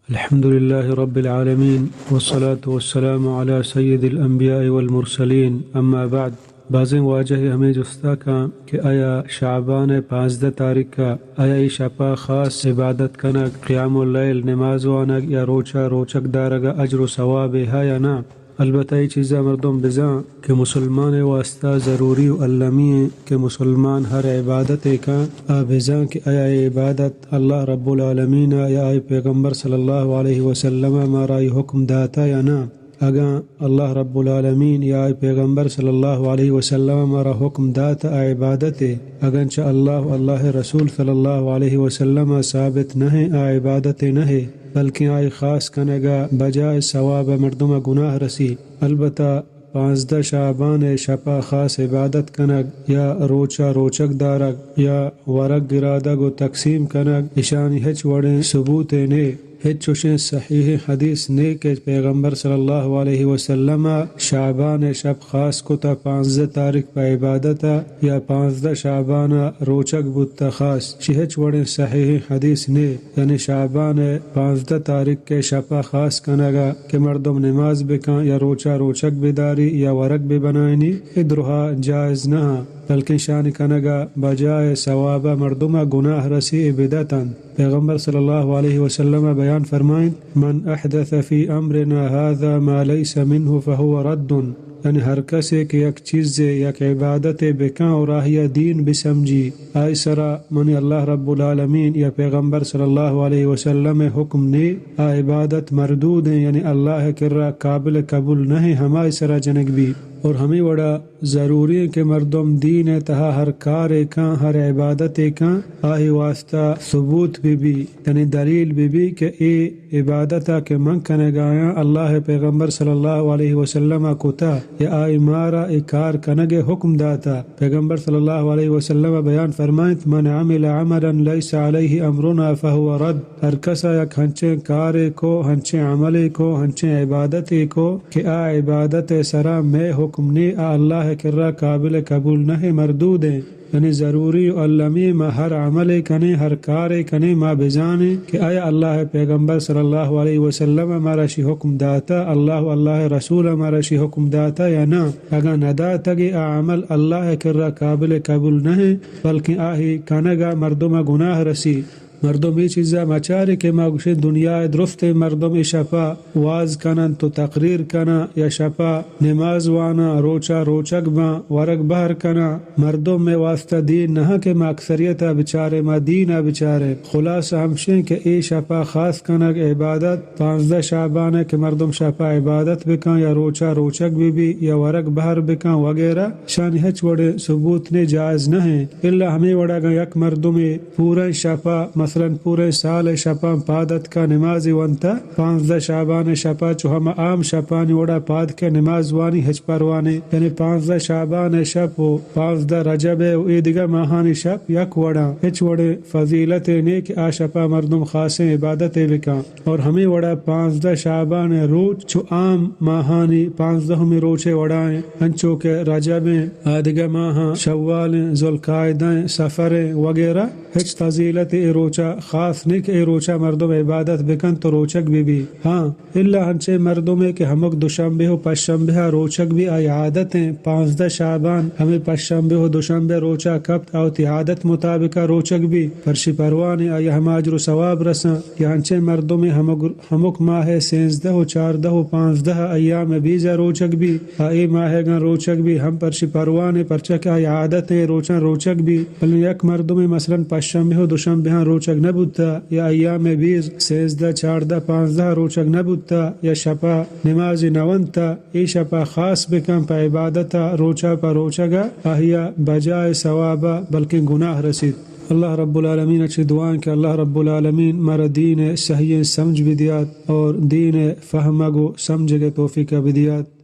الحمد لله رب العالمين، والصلاة والسلام على سيد الأنبياء والمرسلين، أما بعد. بازیں واجہ ہمے جستا کاں کہ آیا شعبان ءِ پانزدہ تاریخ ءَ آیا اے شپا خاص عبادت کنگ، قیام اللیل، نماز وانگ یا روچا روچگ دارگ ءِ اجر و ثوابے ہا یا نہ؟ البتہ اے چیزا مردم بزاں کہ مسلمان ءِ واسطہ ضروری و المی ایں کہ مسلمان ہر عبادتے کاں، آ بزاں کہ آیا اے عبادت اللہ رب العالمین ءَ یا آئی پیغمبر صلی اللہ علیہ وسلم ءَ مارا اے حکم داتا یا نہ۔ اگاں اللہ رب العالمین یا آئی پیغمبر صلی اللہ علیہ وسلم ءَ مارا حکم داتا آ عبادتے، اگاں چہ اللہ و اللہ ءِ رسول صلی اللہ علیہ وسلم ءَ ثابت نہ ایں، آ عبادتے نہ ایں، بلکیں آئی خاص کنگ ءَ بجائے ثواب ءَ مردم ءَ گناہ رسی۔ البتہ پانزدہ شعبان ءِ شپا خاص عبادت کنگ یا روچا روچگ دارگ یا ورگ گرادگ و تقسیم کنگ، اشانی ہچ وڑیں ثبوتے نے۔ ہچ چوشیں صحیح حدیث نے کہ پیغمبر صلی اللہ علیہ وسلم ءَ شعبان ءِ شپ خاص کتا پانزدہ تاریخ پہ عبادت ءَ یا پانزدہ شعبان ءَ روچگ بوتا خاص۔ چی ہچ وڑیں صحیح حدیث نے۔ یعنی شعبان ءِ پانزدہ تاریخ ءِ شپا خاص کنگ ءَ کہ مردم نماز بکن یا روچا روچگ بداری یا ورگ ببنائینی، اے درہا جائز نہ اں، بلکیں شانی کنگ ءَ بجائے ثواب ءَ مردم ءَ گناہ رسی، اے بدعت انت۔ پیغمبر صلی اللہ علیہ وسلم ءَ بیان فرمائنت، من احدث فی امرنا هذا ما لیس منه فهو رد۔ یعنی ہر کسے کہ یک چیزے، یک عبادتے بکن اور آہیا دین بسمجھی، آئی سرا منی اللہ رب العالمین یا پیغمبر صلی اللہ علیہ وسلم ءِ حکم نے، آ عبادت مردود ایں، یعنی اللہ ءِ کرا قابل قبول نہ ایں، ہمائی سرا جنگ بی۔ اور ہمے وڑا ضروری ایں کہ مردم دین ءِ تہا ہر کارے کن، ہر عبادتے کن، آہی واسطہ ثبوت بہ بی، یعنی دلیل بہ بی کہ اے عبادت ءَ کہ من کنگ ءَ آں، اللہ ءِ پیغمبر صلی اللہ علیہ وسلم ءَ کتا یا آئی مارا اے کار کنگ ءِ حکم داتا۔ پیغمبر صلی اللہ علیہ وسلم ءَ بیان فرمائنت، من عمل عملا لیس علیہ امرنا فهو رد۔ ہر کس ءَ یک ہنچیں کارے کو، ہنچیں عملے کو، ہنچیں عبادتے کو کہ آ عبادت ءِ سرا مئے حکم نے، آ اللہ ءِ کرا قابل قبول نہ ایں، مردود ایں۔ یعنی ضروری و المی ما ہر عملے کنیں، ہر کارے کنیں، ما بزانیں کہ آیا اللہ ءِ پیغمبر صلی اللہ علیہ وسلم ءَ مارا شی حکم داتا، اللہ و اللہ ءِ رسول ءَ مارا شی حکم داتا یا نہ۔ اگاں نہ داتگے، آ عمل اللہ ءِ کرا قابل قبول نہ ایں، بلکیں آہی کنگ ءَ مردم ءَ گناہ رسی۔ مردم اے چیزا مچارے کہ ما گوشیں دنیا ءِ درستیں مردم اے شپا واز کننت و تقریر کناں یا شپا نماز واناں، روچا روچگ باں، ورگ بہر کناں۔ مردم ءِ واسطہ دین نہ کہ ما اکثریت ءَ بچاریں، ما دین ءَ بچاریں۔ خلاصہ ہمشیں کہ اے شپا خاص کنگ عبادت، پانزدہ شعبان ءَ کہ مردم شپا عبادت بکن یا روچا روچگ بہ بی یا ورگ بہر بکن وغیرہ، شانی ہچ وڑیں ثبوت نے، جائز نہ ایں۔ الا ہمے وڑا اگاں یک مردمے پوریں شپا، مثلاً پوریں سال ءِ شپاں پاد اتکا نمازی ونتا، پانزدہ شعبان ءِ شپا چو ہما عام شپانی وڑا پاد کے نماز وانی، ہچ پرواہ نے۔ یعنی پانزدہ شعبان ءِ شپ و پانزدہ رجب ءِ و اے دگہ ماہانی شپ یک وڑاں، ہچ وڑیں فضیلتے نے کہ آ شپا مردم خاصیں عبادتے بکن۔ اور ہمے وڑا پانزدہ شعبان ءِ روچ چو عام ماہانی پانزدہمی روچ ءِ وڑا ایں، انچو کہ رجب ایں، آ دگہ ماہاں شوال ایں، ذوالقعدہ ایں، صفر ایں وغیرہ۔ ہچ فضیلت اے روچا خاص نہ کہ اے روچا مردم عبادت بکنت و روچگ بہ بی۔ ہاں، الا ہنچیں مردمے کہ ہمک دوشنبہ و پشنبہ ءَ روچگ بی، آئی عادت ایں، پانزدہ شعبان ہمے پشنبہ و دوشنبہ روچا کپت، آ وتی عادت مطابقا روچگ بی، پرشی پرواہ نے، آئی ہما اجر و ثواب رساں۔ یا ہنچیں مردمے ہمک، ہمک ماہ ءِ سینزدہ و چاردہ و پانزدہ ایام بیز ءَ روچگ بی، آ اے ماہ ءَ گاں روچگ بی، ہم پرشی پرواہ نے، پرچا کہ آئی عادت ایں روچاں روچگ بی۔ بلے یک مردمے مثلاً پشنبہ و دوشنبہاں روچگ نہ بوتا یا ایام بیز، سینزدہ، چاردہ، پانزدہ روچگ نہ بوتا یا شپا نمازی نہ ونتا، اے شپا خاص بکن پہ عبادتا، روچا پہ روچگا آہیا بجائے ثوابا بلکیں گناہ رسیت۔ اللہ رب العالمین ءَ چہ دعا ایں کہ اللہ رب العالمین مارا دین ءِ صحیحیں سمجھ بدیات اور دین ءِ فہمگ و سمجھگ ءِ توفیق بدیات۔